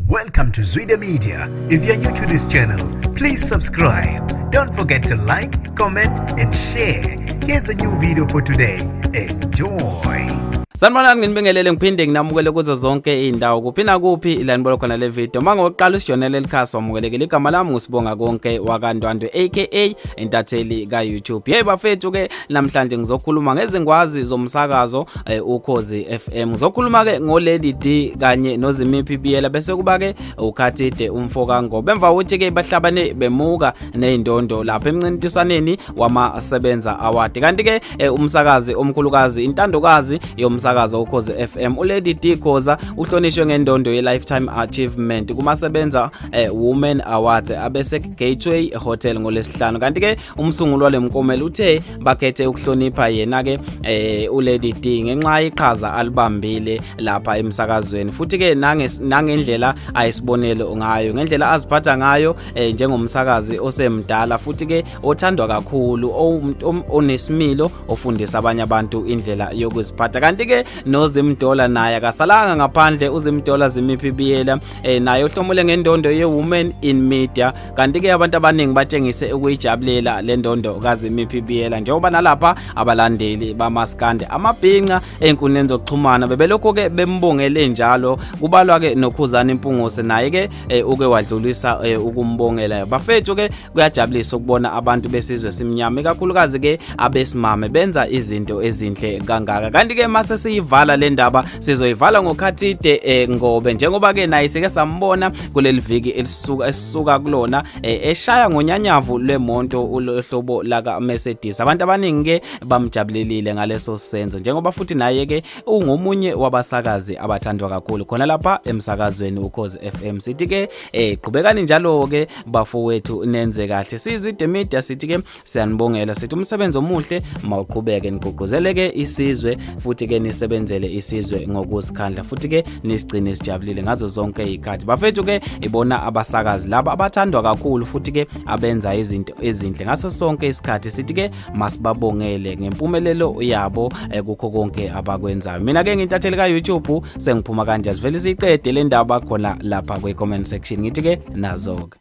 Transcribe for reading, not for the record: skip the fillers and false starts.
Welcome to Zwida Media. If you're new to this channel, please subscribe. Don't forget to like, comment, and share. Here's a new video for today. Enjoy. Sanibonani, nginibingelele ngiphinde nginamukele kuzo zonke indawo kuphi nakuphi la nibona khona le video. Mangoqala usijwayele likhasi, wamukelekile. Igama lami nguSibonga Konke wakaNdwandwe, aka intatheli ka YouTube. Hey bafethu ke, namhlanje ngizokhuluma ngezingwazi zomsakazo Ukhozi FM. Ngizokhuluma ke ngo Lady D kanye noZimiphi Biyela, bese kuba ke uKhathide umfoka Ngobe, emva kokuthi ke bahlabane bemuka nezindondo lapha emncintiswaneni wamaSebenza Award. Kanti ke umsakazi omkhulukazi, intandokazi yomsakazo Ukhozi FM, uLady D Khoza, uhlonishwe ngendondo ye Lifetime Achievement kumaSebenza Women Awards abese Gateway Hotel ngoLwesihlanu. Kanti ke umsunguli walemkomelo uthe bakhethe ukuhlonipha yena ke uLady D ngenxa yeqhaza alibambile lapha emsakazweni, futhi ke nangendlela ayisibonelo ngayo, ngendlela aziphatha ngayo njengomsakazi osemdala futhi ke othandwa kakhulu, onesimilo, ofundisa abanye abantu indlela yokuziphatha. Kanti ke noZimdola naye akasalanga ngaphandle. UZimdola Zimiphi Biyela naye uhlomule ngendondo ye-Women in Media. Kanti ke abantu abaningi batshengise ukuyijabulela le ndondo kaZimiphi Biyela, njengoba nalapha abalandeli bamaskande, amabhinca ey'nkundleni zokuxhumana bebelokhu ke bembongele njalo. Kubalwa ke noKhuzani Mpungose, naye ke uke wadlulisa ukumbongela. Bafethu ke, kuyajabulisa ukubona abantu besizwe simnyama, ikakhulukazi ke abesimame, benza izinto ezinhle kangaka. Kanti ke mase siyivala le ndaba, sizoyivala ngoKhathide Ngobe, njengoba ke naye sike sambona kuleli viki elisuka esisuka kulona eshaya ngonyanyavu lwemonto uhlobo laka Mercedes. Abantu abaningi ke bamjabulelile ngaleso senzo, njengoba futhi naye ke ungomunye wabasakazi abathandwa kakhulu khona lapha emsakazweni Ukhozi FM. Sithi ke qhubekani njalo ke bafowethu, nenze kahle. Sizwe ide Media sithi ke siyanibongela, sithi umsebenzi omuhle mawuqhubeke, nigqugquzeleke isizwe futhi ke nisebenzele isizwe ngokuzikhandla, futhi ke nisigcine sijabulile ngazo zonke izikhathi. Bafethu ke, ibona abasakazi laba abathandwa kakhulu futhi ke abenza izinto ezinhle ngaso sonke isikhathi. Sithi ke masibabongele ngempumelelo yabo kukho konke abakwenzayo. Mina ke ngintatheli ka YouTube, sengiphuma kanje, sivele siqede le ndaba khona lapha kwi comment section. Ngithi ke nazo ke.